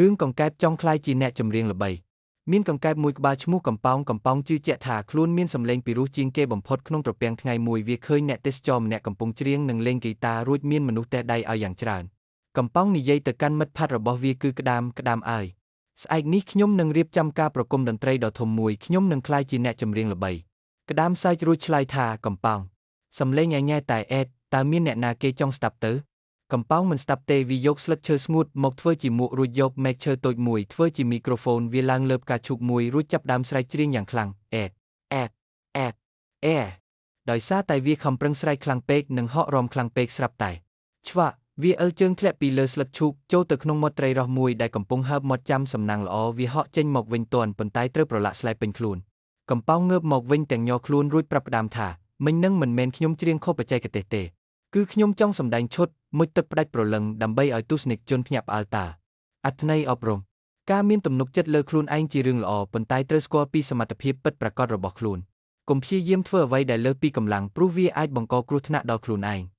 រឿងកង្កែបចង់ក្លាយជាអ្នកចម្រៀងល្បីមានកង្កែបមួយក្បាលឈ្មោះកំប៉ោងកំប៉ោងជឿជាក់ថាខ្លួនមានសម្លេងពីរោះជាងគេបំផុតក្នុងត្រពាំងថ្ងៃមួយវាឃើញអ្នកទេសចរម្នាក់កំពុងច្រៀងនិងលេងហ្គីតារួចមានមនុស្សទះដៃឲ្យយ៉ាងច្រើនកំប៉ោងនិយាយទៅកាន់មិត្តភក្តិរបស់វាគឺក្តាមក្តាមអើយស្អែកនេះខ្ញុំនឹងរៀបចំការប្រគំតន្ត្រីដ៏ធំមួយខ្ញុំនឹងក្លាយជាអ្នកចម្រៀងល្បីក្តាមសើចរួចឆ្លើយថាកំប៉ោងសម្លេងញ៉ែៗតែអេតតើមានអ្នកណាគេចង់ស្ដាប់ទៅកំប៉ោងមិនស្ដាប់ទេវាយកស្លឹកឈើស្ងួតមកធ្វើជាមួករួចយកមែកឈើតូចមួយធ្វើជាមីក្រូហ្វូនវាឡើងលើផ្កាឈូកមួយរួចចាប់ដើមស្រែកច្រៀងយ៉ាងខ្លាំងអេតអេតអេតអេដោយសារតែវាខំប្រឹងស្រែកខ្លាំងពេកនិងហក់រំខ្លាំងពេកស្រាប់តែឆ្វាក់វាអិលជើងធ្លាក់ពីលើស្លឹកឈូកចូលទៅក្នុងមាត់ត្រីរស់មួយដែលកំពុងហើបមាត់ចាំសំណាងល្អវាហក់ចេញមកវិញទាន់ប៉ុន្តែត្រូវប្រឡាក់ស្លែពេញខ្លួនកំប៉ោងងើបមកវិញទាំងញ័រខ្លួនរួចប្រាប់ក្តាមថាមិញនឹងមិនមែនខ្ញុំច្រៀងខុសបច្ចេកទេសទេគឺខ្ញុំចង់សម្ដែងឈុតមុជទឹកផ្ដាច់ព្រលឹងដើម្បីឲ្យទស្សនិកជនភ្ញាក់ផ្អើលតាអត្ថន័យអប់រំការមានទំនុកចិត្តលើខ្លួនឯងជារឿងល្អប៉ុន្តែត្រូវស្គាល់ពីសមត្ថភាពពិតប្រាកដរបស់ខ្លួនកុំព្យាយាមធ្វើអ្វីដែលលើសពីកម្លាំងព្រោះវាអាចបង្កគ្រោះថ្នាក់ដល់ខ្លួនឯង។